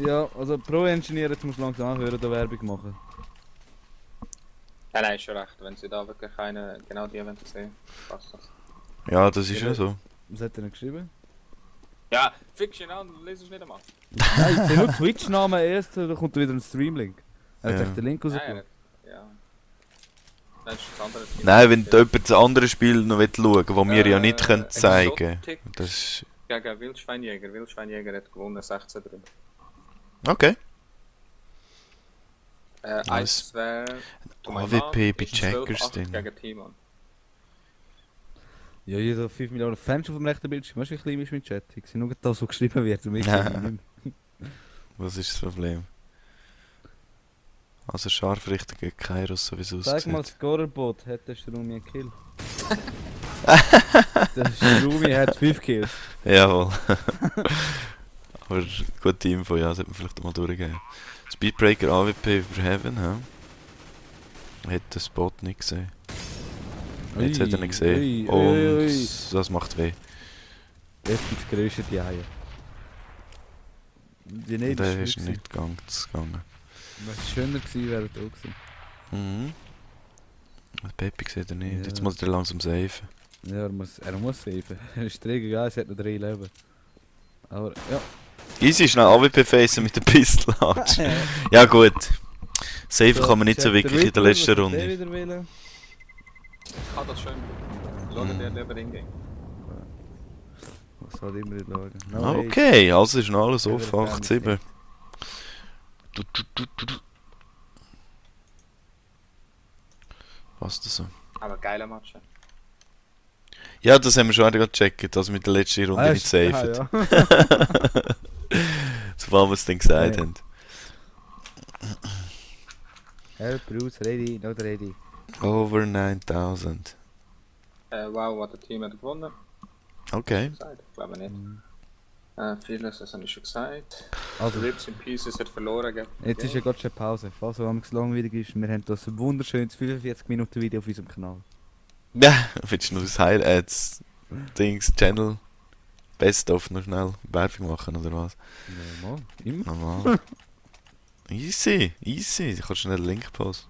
Speaker 2: Ja, also Pro-Engineer, jetzt musst du langsam anhören, da Werbung machen.
Speaker 3: Ja, nein, ist schon recht. Wenn sie da wirklich keine genau die Events sehen, passt das.
Speaker 1: Ja, das ist ja so.
Speaker 2: Was hat er denn geschrieben?
Speaker 3: Ja, Fiction an, lese ich nicht einmal.
Speaker 2: Nein, ich sehe nur Twitch-Namen erst, da kommt wieder ein Stream-Link. Er hat
Speaker 1: Ja.
Speaker 2: echt den Link
Speaker 3: Ja,
Speaker 2: rausgebracht.
Speaker 3: ja. Das ist das andere Team.
Speaker 1: Nein, wenn jemand das andere Spiel noch schauen will, das wir ja nicht können zeigen
Speaker 3: Exotic
Speaker 1: können. Das ist...
Speaker 3: Gegen Wildschweinjäger. Wildschweinjäger hat gewonnen, 16 drin.
Speaker 1: Okay.
Speaker 3: Eins wäre...
Speaker 1: AWP bei Checkers drin.
Speaker 3: gegen Timon.
Speaker 2: Ja, hier so 5 Millionen Fans auf dem rechten Bildschirm. Weißt du, wie klein ist mein Chat? Ich sehe nur das, was geschrieben wird. Und ich
Speaker 1: Ja.
Speaker 2: sehe nicht mehr.
Speaker 1: Was ist das Problem? Also Scharfrichter gegen Kairos, so wie es
Speaker 2: Sag mal,
Speaker 1: aussieht.
Speaker 2: Scoreboard, hat der Strumi einen Kill? Der Strumi hat 5 Kills.
Speaker 1: Jawohl. Aber gute Info, ja, sollte man vielleicht mal durchgehen. Speedbreaker AWP über Heaven, hä? Hat den Spot nicht gesehen. Jetzt hat er ihn gesehen.
Speaker 2: Ui,
Speaker 1: Und
Speaker 2: ui, ui.
Speaker 1: das macht weh.
Speaker 2: Jetzt gibt es größer die Eier. Die nicht,
Speaker 1: Der
Speaker 2: das
Speaker 1: ist nicht gegangen.
Speaker 2: Wenn es schöner gewesen wäre, er da gewesen.
Speaker 1: Mhm. Das Pepe sieht er nicht.
Speaker 2: Ja.
Speaker 1: Jetzt muss er langsam safen.
Speaker 2: Ja, er muss safen. Er ist träge, ja, es hat noch 3 Leben. Aber, ja.
Speaker 1: Easy, schnell AWP facen mit der Pistole. Ja gut. Safen kann man nicht so wirklich in der letzten Runde.
Speaker 2: Wieder wählen.
Speaker 3: Ich kann das schön. Schauen dir lieber hingehen.
Speaker 2: Was soll immer nicht schauen? No
Speaker 1: Ah,
Speaker 2: hate.
Speaker 1: okay, also ist noch alles
Speaker 2: Ja,
Speaker 1: auf
Speaker 2: wir haben
Speaker 1: 8-7. Passt das so?
Speaker 3: Aber geiler Match.
Speaker 1: Ja, das haben wir schon gerade gecheckt, dass wir mit der letzten Runde nicht safen.
Speaker 2: Ja.
Speaker 1: Sobald wir es dann gesagt
Speaker 2: Ja.
Speaker 1: haben.
Speaker 2: Help, Bruce, ready, not ready.
Speaker 1: Over 9000.
Speaker 3: Wow, wat het Team hat gewonnen.
Speaker 1: Okay.
Speaker 3: Gesagt, ich glaube nicht. Vieles, das habe ich schon gesagt.
Speaker 2: Also,
Speaker 3: Lips in Pieces hat verloren.
Speaker 2: jetzt ist ja gerade schon Pause. Falls es langweilig ist, wir haben das wunderschönes 45 Minuten Video auf unserem Kanal.
Speaker 1: Ja, willst du noch das Highlights, Dings, Channel, Best of noch schnell Werbung machen oder was?
Speaker 2: Normal, immer.
Speaker 1: Normal. Easy, easy. Du kannst schnell den Link posten.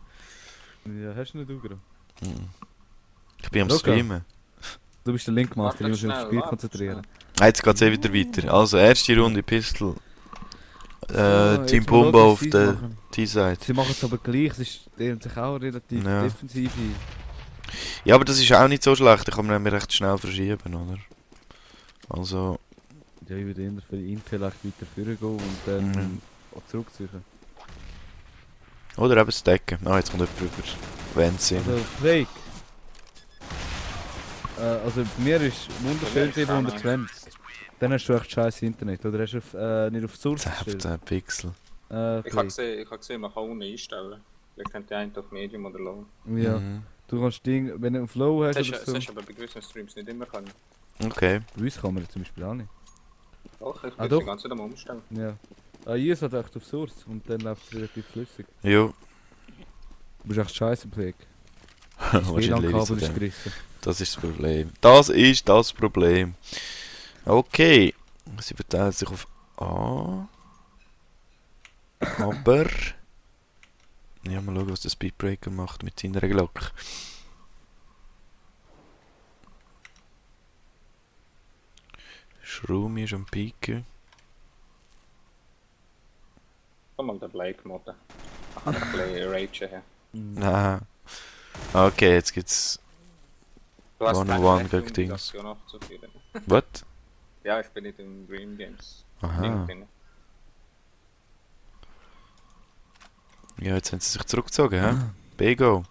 Speaker 2: Ja, hast du nicht, Ugro?
Speaker 1: Mhm. Ich bin am
Speaker 2: Luca.
Speaker 1: Streamen.
Speaker 2: Du bist der Linkmaster,
Speaker 3: Warte
Speaker 2: ich muss mich aufs
Speaker 3: schnell,
Speaker 2: Spiel
Speaker 3: warte
Speaker 2: konzentrieren.
Speaker 1: Ah, jetzt geht es wieder weiter. Also, erste Runde Pistol.
Speaker 2: So,
Speaker 1: Team
Speaker 2: jetzt mal
Speaker 1: Pumba
Speaker 2: schauen,
Speaker 1: auf
Speaker 2: was sie
Speaker 1: der
Speaker 2: machen.
Speaker 1: T-Side.
Speaker 2: Sie machen es aber gleich, es ist sich auch relativ
Speaker 1: Ja.
Speaker 2: defensiv.
Speaker 1: Ja, aber das ist auch nicht so schlecht. Da kann man nämlich recht schnell verschieben, oder? Also,
Speaker 2: Ja, ich würde eher für die Intellekt weiter vorgehen und dann
Speaker 1: Mhm.
Speaker 2: auch zurückziehen.
Speaker 1: oder eben stacken. Ah, jetzt kommt jemand rüber. Wenn sie.
Speaker 2: Also, Blake. Also, bei mir ist wunderschön
Speaker 3: Bei mir ist auch
Speaker 2: 720. Dann hast du echt scheiß Internet, oder hast du nicht auf Source gestellt?
Speaker 1: 10 Pixel.
Speaker 3: Ich habe
Speaker 2: Blake.
Speaker 3: gesehen, man kann unten einstellen. Vielleicht haben die einen auf Medium oder Low.
Speaker 2: Ja,
Speaker 1: Mhm.
Speaker 2: du kannst Ding, wenn du auf Low hast
Speaker 3: Das
Speaker 2: oder so.
Speaker 3: hast du aber bei gewissen Streams nicht immer können.
Speaker 1: Okay.
Speaker 2: Bei uns kann man das zum Beispiel auch nicht.
Speaker 3: Doch, ich
Speaker 2: Ah,
Speaker 3: bin
Speaker 2: doch.
Speaker 3: die ganze Zeit am Umstellen.
Speaker 2: Ja. Hier ist halt echt auf Source und dann läuft es relativ flüssig.
Speaker 1: Jo.
Speaker 2: Du bist echt scheiße, Blake. Das
Speaker 1: Wahrscheinlich
Speaker 2: WLAN-Kabel
Speaker 1: so
Speaker 2: ist
Speaker 1: dem.
Speaker 2: gerissen.
Speaker 1: Das ist das Problem. Das ist das Problem. Okay. Sie verteilt sich auf A. Aber. Ja, mal schauen, was der Speedbreaker macht mit seiner Glock. Schrumi ist am Piken.
Speaker 3: Komm mal, der Blake modden. Ich kann ein bisschen ragen hier.
Speaker 1: Ah. Okay, jetzt gibt's.
Speaker 3: Du hast
Speaker 1: One-on-one
Speaker 3: eine
Speaker 1: gegen
Speaker 3: Rechnung,
Speaker 1: Dings.
Speaker 3: das ja noch zu viel.
Speaker 1: Was?
Speaker 3: Ja, ich bin nicht im Dream Games.
Speaker 1: Aha.
Speaker 3: Ding.
Speaker 1: Ja, jetzt haben sie sich zurückgezogen, hä? Bego.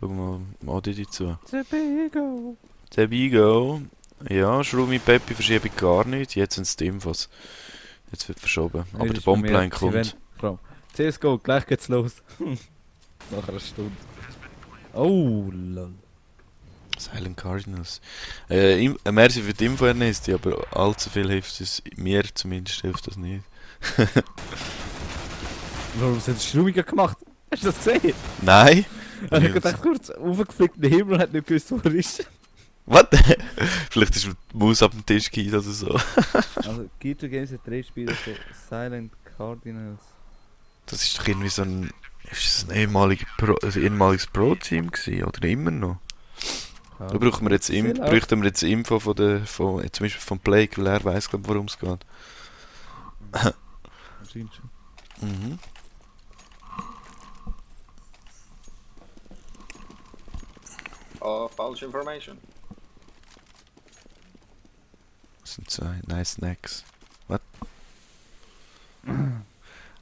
Speaker 1: Schauen wir mal Modi zu.
Speaker 2: Zebigo!
Speaker 1: Der Bigo. Ja, Schrumi Peppi verschiebe ich gar nicht. Jetzt sind es die Infos. Jetzt wird verschoben. Aber der Bombline kommt.
Speaker 2: CSGO, gleich geht's los. Nach einer Stunde. Oh, lol.
Speaker 1: Silent Cardinals. Merci für die Info, Ernest, aber allzu viel hilft es mir zumindest hilft das nicht.
Speaker 2: Was hat Schrumiger gemacht? Hast du das gesehen?
Speaker 1: Nein?
Speaker 2: Er hat gedacht, kurz aufgeflickt in den Himmel und hat nicht gewusst, wo er ist.
Speaker 1: Was? Vielleicht ist die Maus ab dem Tisch gefallen oder so.
Speaker 2: Also, Gito Games hat 3 Spiele von Silent Cardinals.
Speaker 1: Das ist doch irgendwie so ein... Ist das ein ehemaliges Pro-Team gewesen? Oder immer noch?
Speaker 2: Ja.
Speaker 1: Da bräuchten wir jetzt Info von zum Beispiel von Blake, weil er weiss, glaub, worum es geht.
Speaker 2: Anscheinend schon.
Speaker 1: Mhm.
Speaker 3: Oh, false information.
Speaker 1: Das sind 2 nice Snacks. Was?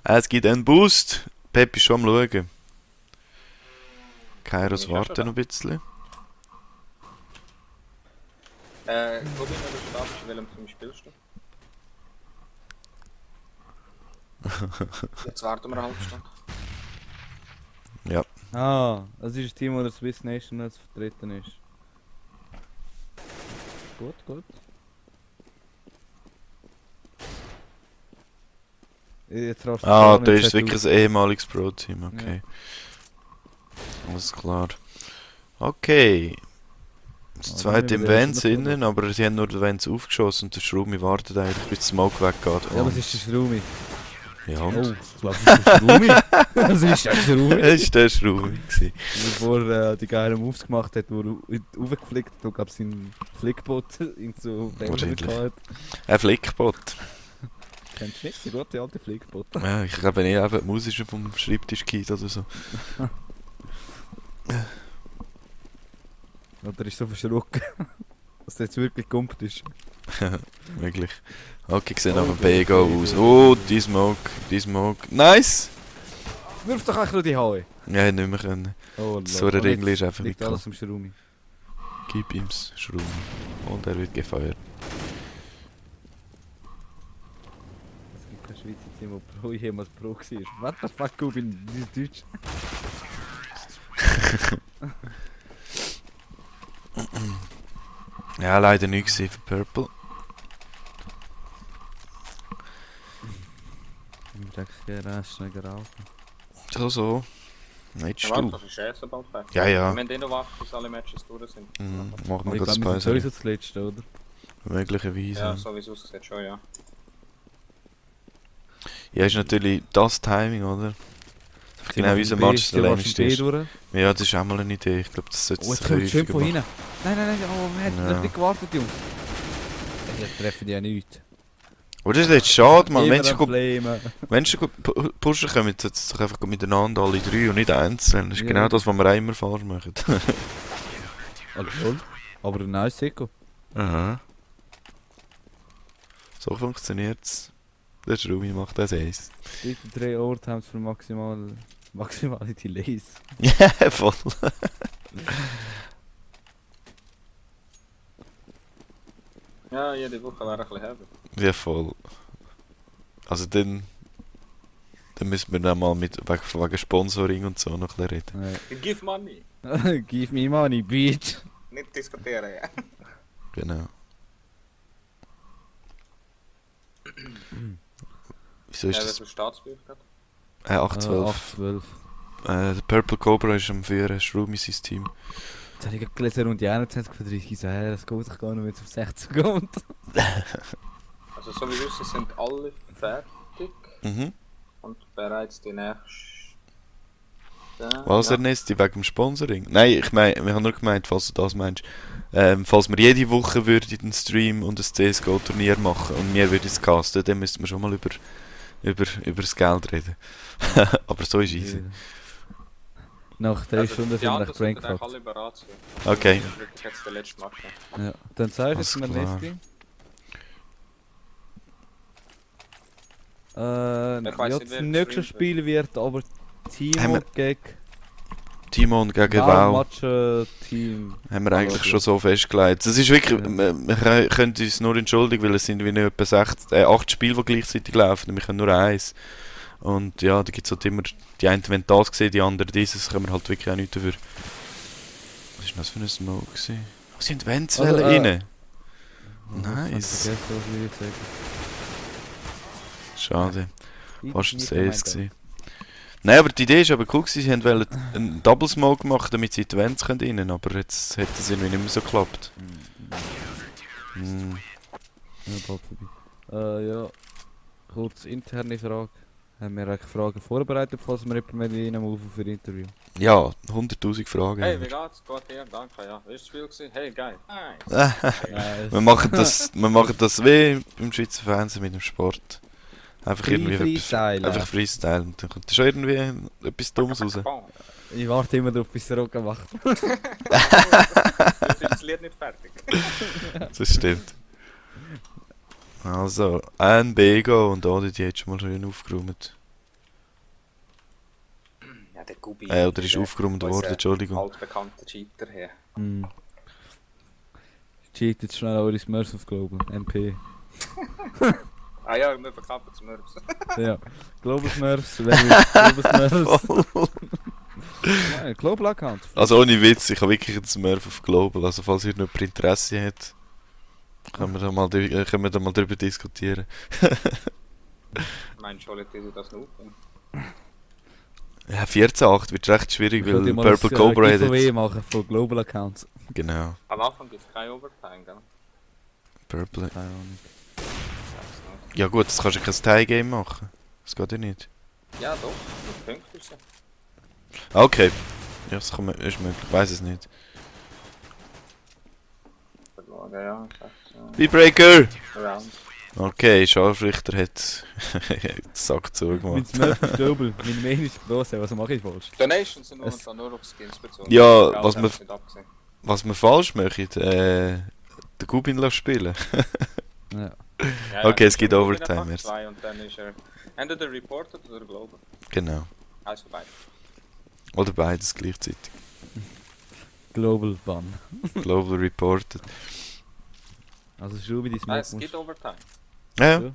Speaker 1: Es gibt einen Boost. Pep ist schon am Schauen. Kairos
Speaker 3: Ich auch
Speaker 1: warten
Speaker 3: schon
Speaker 1: noch ein bisschen.
Speaker 3: Wo bin ich gestartet? In welchem Team spielst du? Jetzt warten wir eine halbe Stunde.
Speaker 1: Ja.
Speaker 2: Ah, das ist ein Team, wo der Swiss Nationals vertreten ist. Gut, gut. Jetzt rauscht
Speaker 1: Ah, da ist es wirklich ein ehemaliges Pro-Team, okay. Alles klar. Okay. Das zweite im Vans innen, aber sie haben nur den Vans aufgeschossen und der Schrumi wartet eigentlich, bis der Smoke weggeht.
Speaker 2: Ja, was ist der Schrumi?
Speaker 1: Ja,
Speaker 2: Oh,
Speaker 1: und?
Speaker 2: ich glaube, das ist der Schrumi. Das ist der Schrumi.
Speaker 1: Es war der Schrumi. gewesen.
Speaker 2: Bevor er die geilen Moves gemacht hat, wo er aufgeflickt hat, und glaube sein Flickbot in so
Speaker 1: Wahrscheinlich.
Speaker 2: gehabt.
Speaker 1: Ein Flickbot.
Speaker 2: Kennst du nicht? Der gute alte Flickbot.
Speaker 1: Ja, ich glaube nicht einfach die Maus ist vom Schreibtisch gefallen oder so.
Speaker 2: Oder ist so verschrocken, dass der jetzt wirklich gekumpelt ist.
Speaker 1: Möglich. Okay, sieht nach
Speaker 2: Oh,
Speaker 1: dem B-Go
Speaker 2: okay.
Speaker 1: aus. Oh, die Smoke. Nice!
Speaker 2: Wirf doch einfach nur die Haue.
Speaker 1: Ja, hätte nicht mehr können.
Speaker 2: Oh,
Speaker 1: So ein Ringli ist einfach nicht
Speaker 2: liegt alles im Schrumi.
Speaker 1: Gib ihm's Schrumi. Und er wird gefeuert.
Speaker 2: Es gibt kein Schweizer Team, wo Pro jemals Pro war. What the fuck, ich bin nicht Deutsch.
Speaker 1: Ja, leider nicht gewesen für Purple.
Speaker 2: denke, er ist schnell geraucht.
Speaker 1: So. Nein, jetzt
Speaker 3: Ja, warte,
Speaker 1: du.
Speaker 3: das ist erst bald fertig.
Speaker 1: Ja, ja.
Speaker 3: Wir haben noch warten, bis alle Matches durch sind.
Speaker 1: Mhm. Machen
Speaker 2: Aber
Speaker 1: wir
Speaker 2: ich
Speaker 1: das
Speaker 2: glaube, wir sind
Speaker 1: Pause.
Speaker 2: sowieso das letzte, oder?
Speaker 1: Möglicherweise.
Speaker 3: Ja, so wie es aussieht schon, ja.
Speaker 1: Ja, ist natürlich das Timing, oder? Genau, unser Match der längste ist.
Speaker 2: Durch.
Speaker 1: Ja, das ist auch mal eine Idee. Ich glaube, das sollte
Speaker 2: Oh,
Speaker 1: es
Speaker 2: jetzt kommt schön
Speaker 1: häufiger
Speaker 2: von
Speaker 1: machen.
Speaker 2: hinten. Nein, oh, wir hätten
Speaker 1: Ja.
Speaker 2: noch nicht gewartet, Jungs. Wir treffen die ja nicht.
Speaker 1: Aber das ist jetzt schade, man.
Speaker 2: Immer
Speaker 1: Wenn sie
Speaker 2: am
Speaker 1: gut
Speaker 2: Flamen.
Speaker 1: pushen kommen, sollten sie doch einfach miteinander alle drei und nicht einzeln. Das ist
Speaker 2: Ja.
Speaker 1: genau das, was wir auch immer falsch machen.
Speaker 2: Also, aber ein nice Seko.
Speaker 1: Aha. So funktioniert's. Der Schrumi macht das eins.
Speaker 2: Bitte 3 Overtimes für maximale Delays.
Speaker 1: Ja, voll.
Speaker 3: Ja, jede Woche wäre ein bisschen heavy.
Speaker 1: Ja, voll. Also dann müssen wir dann mal wegen Sponsoring und so noch ein bisschen reden.
Speaker 3: Give money!
Speaker 2: Give me money, bitch.
Speaker 3: Nicht diskutieren, ja.
Speaker 1: Genau. Wieso ist
Speaker 3: Ja,
Speaker 1: das?
Speaker 3: das Staatsbuch gehabt.
Speaker 1: 8-12.
Speaker 2: 8-12.
Speaker 1: Der Purple Cobra ist am Führen, Schrumi sein Team.
Speaker 2: Jetzt habe ich gerade gelesen, rund die 21 von 30 so, das geht doch gar nicht, wenn es auf 60 kommt.
Speaker 3: Also so wie es aussieht, sind alle fertig
Speaker 1: Mhm.
Speaker 3: und bereits die nächste...
Speaker 1: Was,
Speaker 3: ja.
Speaker 1: Ernest, wegen dem Sponsoring? Nein, ich meine, wir haben nur gemeint, falls du das meinst. Falls wir jede Woche würden einen Stream und ein CSGO-Turnier machen und wir würden es casten, dann müssten wir schon mal über das Geld reden. Aber so ist easy.
Speaker 2: Nach 3 Stunden
Speaker 3: die
Speaker 2: sind wir
Speaker 3: anderen
Speaker 2: nach
Speaker 3: sind
Speaker 2: Prank
Speaker 3: eigentlich
Speaker 2: gefragt.
Speaker 3: alle bereit.
Speaker 1: Okay.
Speaker 3: Das ist wirklich jetzt der letzte Match.
Speaker 2: Ja. Dann zeige ich
Speaker 1: Alles
Speaker 2: jetzt mir
Speaker 1: klar.
Speaker 2: Nesti.
Speaker 3: Ich weiss
Speaker 2: Ja,
Speaker 3: nicht,
Speaker 2: das
Speaker 3: wer
Speaker 2: nächste
Speaker 3: gestreamt
Speaker 2: Spiel wird aber
Speaker 1: Haben
Speaker 2: Timo
Speaker 1: wir-
Speaker 2: gegen
Speaker 1: Timon gegen
Speaker 2: Wow
Speaker 1: Wow
Speaker 2: Match Team.
Speaker 1: haben wir eigentlich schon so festgelegt. Es ist wirklich, wir können uns nur entschuldigen, weil es sind wie nicht etwa 8 Spiele, die gleichzeitig laufen und wir können nur eins. Und ja, da gibt es halt immer, die einen wollen das sehen, die anderen dieses, können wir halt wirklich auch nicht dafür. Was war das für ein Smoke gewesen? Oh, sind Wendzwellen
Speaker 2: Also,
Speaker 1: rein?
Speaker 2: Das hab ich
Speaker 1: Nice.
Speaker 2: vergessen, was ich sagen.
Speaker 1: Schade, fast ein
Speaker 2: Nicht
Speaker 1: CS
Speaker 2: gemeint,
Speaker 1: gewesen. Nein, aber die Idee ist aber cool gewesen, sie wollten einen Double Smoke machen, damit sie in die Vents rein können, aber jetzt hat das irgendwie nicht mehr so geklappt. Hm.
Speaker 2: Ja, bald vorbei. Ja, kurz interne Frage. Haben wir eigentlich Fragen vorbereitet, falls wir jemanden mit Ihnen rufen für Interview?
Speaker 1: Ja, 100'000 Fragen.
Speaker 3: Hey,
Speaker 1: haben
Speaker 3: wie
Speaker 1: wir.
Speaker 3: geht's? Geht her? Danke, ja. Wie war das Spiel? Gewesen? Hey, geil. Nice.
Speaker 1: Wir machen das wie beim Schweizer Fernsehen mit dem Sport. Einfach irgendwie
Speaker 2: Freestyle.
Speaker 1: einfach Freestyle. Und dann kommt da schon irgendwie etwas Dummes raus.
Speaker 3: Bam.
Speaker 2: Ich warte immer darauf, bis der Rocker macht.
Speaker 3: Jetzt ist das Lied nicht fertig.
Speaker 1: Das stimmt. Also, ein Bego und Adi, die hat schon mal schön aufgeräumt.
Speaker 3: Ja, der Gubi.
Speaker 1: Oder ist aufgeräumt worden, Entschuldigung.
Speaker 3: Altbekannter Cheater hier.
Speaker 2: Hm. Cheat jetzt schnell eure Smurfs auf Global. MP.
Speaker 3: Ah ja, wir verkaufen Smurfs.
Speaker 2: Ja. Global Smurfs, wer will Global Smurfs? Ja, Global Account.
Speaker 1: Also ohne Witz, ich habe wirklich einen Smurf auf Global. Also falls ihr noch Interesse hat, können wir da mal drüber diskutieren.
Speaker 3: Meinst du, du das noch?
Speaker 1: Ja, 14.8 wird recht schwierig,
Speaker 2: Ich wollte
Speaker 1: weil
Speaker 2: mal
Speaker 1: Purple
Speaker 2: ein
Speaker 1: Cobra hat
Speaker 2: Giveaway
Speaker 1: jetzt...
Speaker 2: machen von Global Accounts.
Speaker 1: Genau,
Speaker 3: Am Anfang gibt es kein Overtime, gell?
Speaker 1: Purple.
Speaker 2: Keine Ahnung.
Speaker 1: Ja gut, das kannst du kein Tie-Game machen. Das geht ja nicht.
Speaker 3: Ja, doch. Mit Punkten ist
Speaker 1: Okay. Ja, das kann man, ist möglich, ich weiß es nicht.
Speaker 3: verloren, ja.
Speaker 1: Vibreaker!
Speaker 3: Around.
Speaker 1: Okay, Scharfrichter hat den Sack
Speaker 2: Mein
Speaker 1: zugemacht.
Speaker 2: Smurf ist Global, mein Main ist gross, was mache ich falsch?
Speaker 3: Donations sind
Speaker 2: Es-
Speaker 3: momentan nur auf Skins bezogen.
Speaker 1: Ja,
Speaker 3: Geld
Speaker 1: was
Speaker 3: haben
Speaker 1: wir-
Speaker 3: sie nicht abgesehen.
Speaker 1: Was wir falsch machen, den Gubin lassen spielen.
Speaker 2: Ja.
Speaker 3: Ja,
Speaker 1: Okay,
Speaker 3: ja,
Speaker 1: es gibt
Speaker 3: schon
Speaker 1: Overtime
Speaker 3: wieder
Speaker 1: jetzt.
Speaker 3: 2 und dann ist er entweder reported oder global.
Speaker 1: Genau.
Speaker 3: Eins von beiden.
Speaker 1: Oder beides gleichzeitig.
Speaker 2: Global Ban.
Speaker 1: Global reported.
Speaker 2: Also Schubi, die
Speaker 3: Nein,
Speaker 2: Smoke
Speaker 3: es gibt Overtime.
Speaker 1: Ja,
Speaker 2: Ja.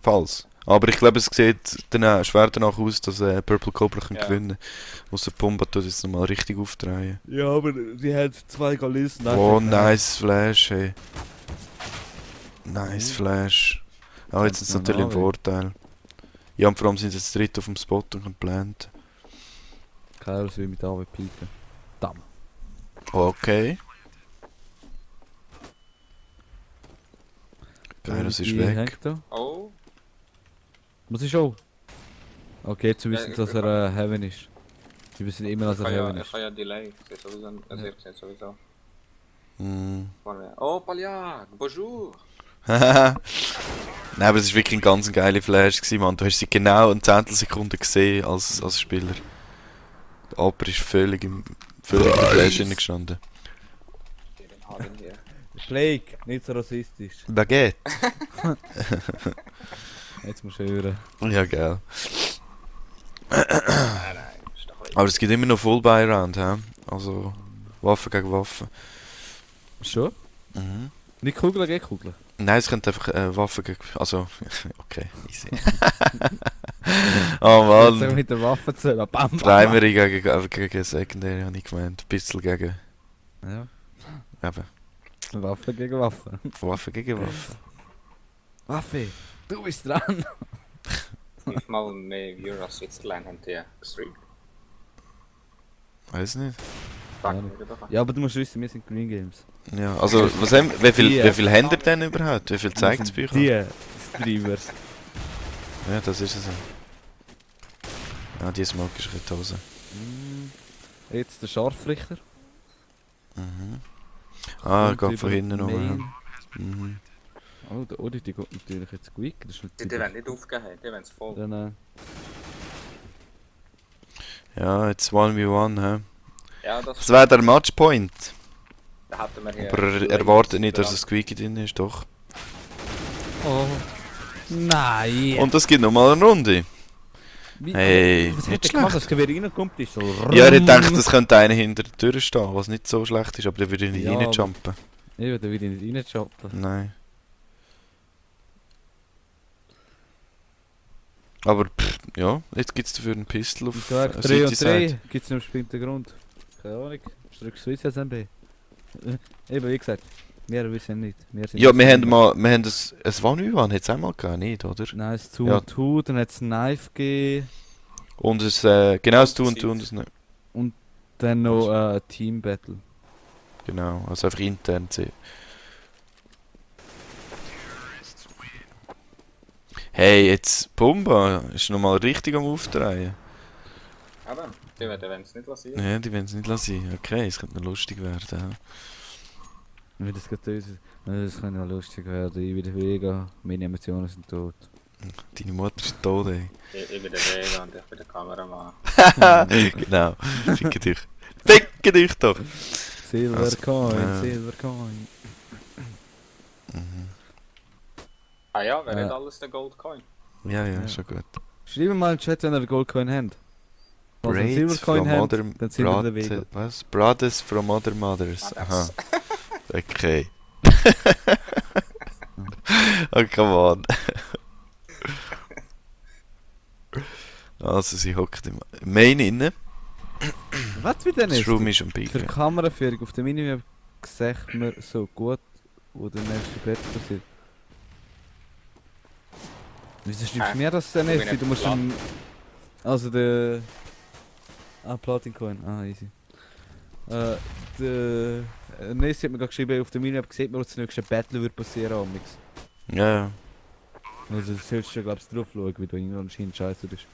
Speaker 1: falls. Aber ich glaube, es sieht dann schwer danach aus, dass Purple Cobra kann
Speaker 3: Ja.
Speaker 1: gewinnen kann. Ausser Pumba tut jetzt nochmal richtig aufdrehen.
Speaker 2: Ja, aber sie hat 2 Galisten.
Speaker 1: Oh, nice Flash, hey. Nice Flash. Oh, jetzt ist es
Speaker 2: Kannst du
Speaker 1: natürlich im
Speaker 2: noch
Speaker 1: Vorteil. Ja, und vor allem sind sie jetzt dritt auf dem Spot und können planten.
Speaker 2: Kairos will mit AW pieken. Damm.
Speaker 1: Okay. Kairos ist
Speaker 2: Die
Speaker 1: weg.
Speaker 2: hängt da.
Speaker 3: Oh,
Speaker 2: Was ist auch? Okay, jetzt wissen sie,
Speaker 3: ich-
Speaker 2: dass
Speaker 3: ich-
Speaker 2: er Heaven ist. Sie wissen immer, dass
Speaker 3: ich
Speaker 2: er
Speaker 3: habe
Speaker 2: Heaven
Speaker 3: ja,
Speaker 2: ist.
Speaker 3: ich habe ja Delay. Ich sehe sowieso, also
Speaker 2: Ja.
Speaker 3: ich sehe sowieso.
Speaker 1: Mm.
Speaker 3: Oh, Palia, bonjour.
Speaker 1: Nein, aber es war wirklich ein ganz geiler Flash gewesen, Mann. Du hast sie genau eine Zehntelsekunde gesehen als Spieler. Der Aper ist völlig im Flash gestanden.
Speaker 3: Den Hagen hier.
Speaker 2: Plague, nicht so rassistisch.
Speaker 1: Baguette.
Speaker 2: Jetzt musst du hören.
Speaker 1: Ja, geil.
Speaker 3: Nein, ist doch richtig.
Speaker 1: Aber es gibt immer noch Full Buy Round, hä? Also Waffe gegen Waffe.
Speaker 2: Schon?
Speaker 1: Mhm.
Speaker 2: Nicht Kugel gegen Kugel.
Speaker 1: Nein, es könnte einfach Waffe gegen... Also, okay, easy. Oh
Speaker 2: Jetzt
Speaker 1: Mann.
Speaker 2: mit der Waffe zu bam, bam, bam.
Speaker 1: Primary gegen Secondary habe ich gemeint. Pistol gegen...
Speaker 2: Ja,
Speaker 1: Eben.
Speaker 2: Waffe gegen Waffe.
Speaker 1: Waffe gegen Waffe.
Speaker 2: Waffe, du bist dran.
Speaker 3: 5-mal mehr Viewer als Switzerland haben die gestreamt.
Speaker 1: Weiß nicht.
Speaker 3: Frag
Speaker 2: Ja,
Speaker 3: mich doch.
Speaker 2: Ja, aber du musst wissen, wir sind Green Games.
Speaker 1: Ja, also, was haben, wie
Speaker 2: Die,
Speaker 1: viel habt ihr denn überhaupt? Wie viel zeigt es bei euch?
Speaker 2: Die Streamers.
Speaker 1: Ja, das ist es. Ja, die Smoke ist in die Hose.
Speaker 2: Jetzt der Scharfrichter.
Speaker 1: Mhm. Ah,
Speaker 2: Und
Speaker 1: geht von
Speaker 2: über
Speaker 1: hinten noch. Ja.
Speaker 2: Main.
Speaker 1: Mhm.
Speaker 2: Oh, der Odi, die geht natürlich jetzt quick. Das ist
Speaker 3: Die werden nicht aufgeben, die werden es voll.
Speaker 2: Dann,
Speaker 1: Ja, jetzt 1v1, hä?
Speaker 3: Ja,
Speaker 1: Das wäre der Matchpoint.
Speaker 3: da hatten wir hier.
Speaker 1: Aber er erwartet nicht, dass ein Squeaky drin ist, doch.
Speaker 2: Oh. Nein!
Speaker 1: Und das gibt nochmal eine Runde.
Speaker 2: Wie,
Speaker 1: Hey,
Speaker 2: was
Speaker 1: nicht
Speaker 2: hat er gemacht,
Speaker 1: schlecht.
Speaker 2: als Gewehr reinkommt? Ist so
Speaker 1: Ja, er hat gedacht, es könnte einer hinter der Tür stehen, was nicht so schlecht ist, aber der würde nicht
Speaker 2: Ja,
Speaker 1: reinjumpen.
Speaker 2: Ja, da will ich nicht reinschappen.
Speaker 1: Nein. Aber pff, ja, jetzt gibt es dafür einen Pistol auf
Speaker 2: Ich sag, 3
Speaker 1: City
Speaker 2: und
Speaker 1: Side.
Speaker 2: 3 gibt es einen bestimmten Grund. Keine Ahnung. Strück Swiss SMB. Eben, wie gesagt, wir wissen nicht. Wir sind
Speaker 1: Ja,
Speaker 2: nicht
Speaker 1: wir haben
Speaker 2: so-
Speaker 1: mal, wir haben das, es war neu an, hat es einmal gegeben, nicht, oder?
Speaker 2: Nein, es zu
Speaker 1: Ja.
Speaker 2: und zu, dann hat es Knife gegeben.
Speaker 1: Und es, genau das Tun und das nicht.
Speaker 2: Dann noch Team Battle.
Speaker 1: Genau, also einfach intern sehen. Hey, jetzt Pumba ist nochmal richtig am Aufdrehen.
Speaker 3: Aber die werden es nicht lassen.
Speaker 1: Ja, die wollen es nicht lassen. Okay, es könnte noch lustig werden. Ja.
Speaker 2: Wie das geht das kann ja lustig werden. Ich wieder Vega, meine Emotionen sind tot.
Speaker 1: Deine Mutter ist tot, ey.
Speaker 3: Ich bin der Vega und ich bin der Kameramann.
Speaker 1: Genau, ficke dich. Ficke dich doch!
Speaker 2: Silver
Speaker 1: Also,
Speaker 2: Coin,
Speaker 1: ja.
Speaker 2: Silver Coin.
Speaker 1: Mhm.
Speaker 3: Ah ja, wer
Speaker 2: Ja.
Speaker 3: hat alles den Goldcoin?
Speaker 1: Ja, ja,
Speaker 2: Ja.
Speaker 1: schon gut.
Speaker 2: Schreibt mal in den Chat, wenn ihr einen Goldcoin habt. Also einen
Speaker 1: Braids
Speaker 2: Silvercoin
Speaker 1: from
Speaker 2: habt,
Speaker 1: other
Speaker 2: dann sind wir der Vega.
Speaker 1: Was? Brothers from other mothers. Aha. Okay. Oh, come on. Also, sie hockt im Main inne.
Speaker 2: Was mit denn
Speaker 1: Das
Speaker 2: ist?
Speaker 1: Schraum ist am
Speaker 2: Für
Speaker 1: Piken.
Speaker 2: Kameraführung auf dem Minimum sieht man so gut, wo der nächste Bett passiert. Wieso schreibst du mir das denn
Speaker 3: ich bin
Speaker 2: nicht? Du musst
Speaker 3: nicht
Speaker 2: einen... Also der... Ah, Platincoin. Ah, easy. Der... Nessi hat mir gerade geschrieben, auf dem Minimum sieht man, was das nächste Battle wird passieren amix.
Speaker 1: Ja, ja.
Speaker 2: Also das solltest du glaubst drauf schauen, wie du anscheinend scheiße bist.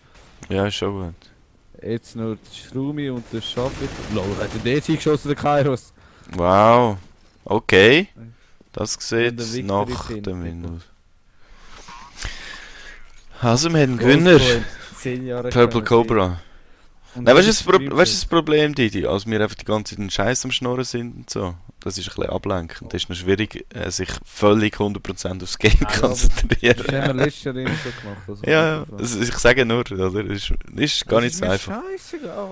Speaker 1: Ja, ist schon gut.
Speaker 2: Jetzt noch die Schrumi und der Schafit. Lol, hat er den geschossen, der Kairos?
Speaker 1: Wow. Okay. Das
Speaker 2: Und
Speaker 1: sieht
Speaker 2: der Victory
Speaker 1: nach
Speaker 2: Pin.
Speaker 1: dem Windows. Also, wir haben einen Gewinner.
Speaker 2: Goldcoin, 10 Jahre
Speaker 1: Purple
Speaker 2: gegangen.
Speaker 1: Cobra.
Speaker 2: Und
Speaker 1: Nein, weißt du,
Speaker 2: das
Speaker 1: weißt du das Problem, Didi? Als wir einfach die ganze Zeit den Scheiß am Schnurren sind und so. Das ist ein bisschen ablenkend. Das ist noch schwierig, sich völlig 100% aufs Game
Speaker 3: Ah, ja,
Speaker 1: konzentrieren.
Speaker 2: Das haben wir letztes Jahr immer so gemacht. Also
Speaker 1: Ja, ja, ich sage nur, oder? Es ist gar nicht so einfach.
Speaker 2: Scheißegal.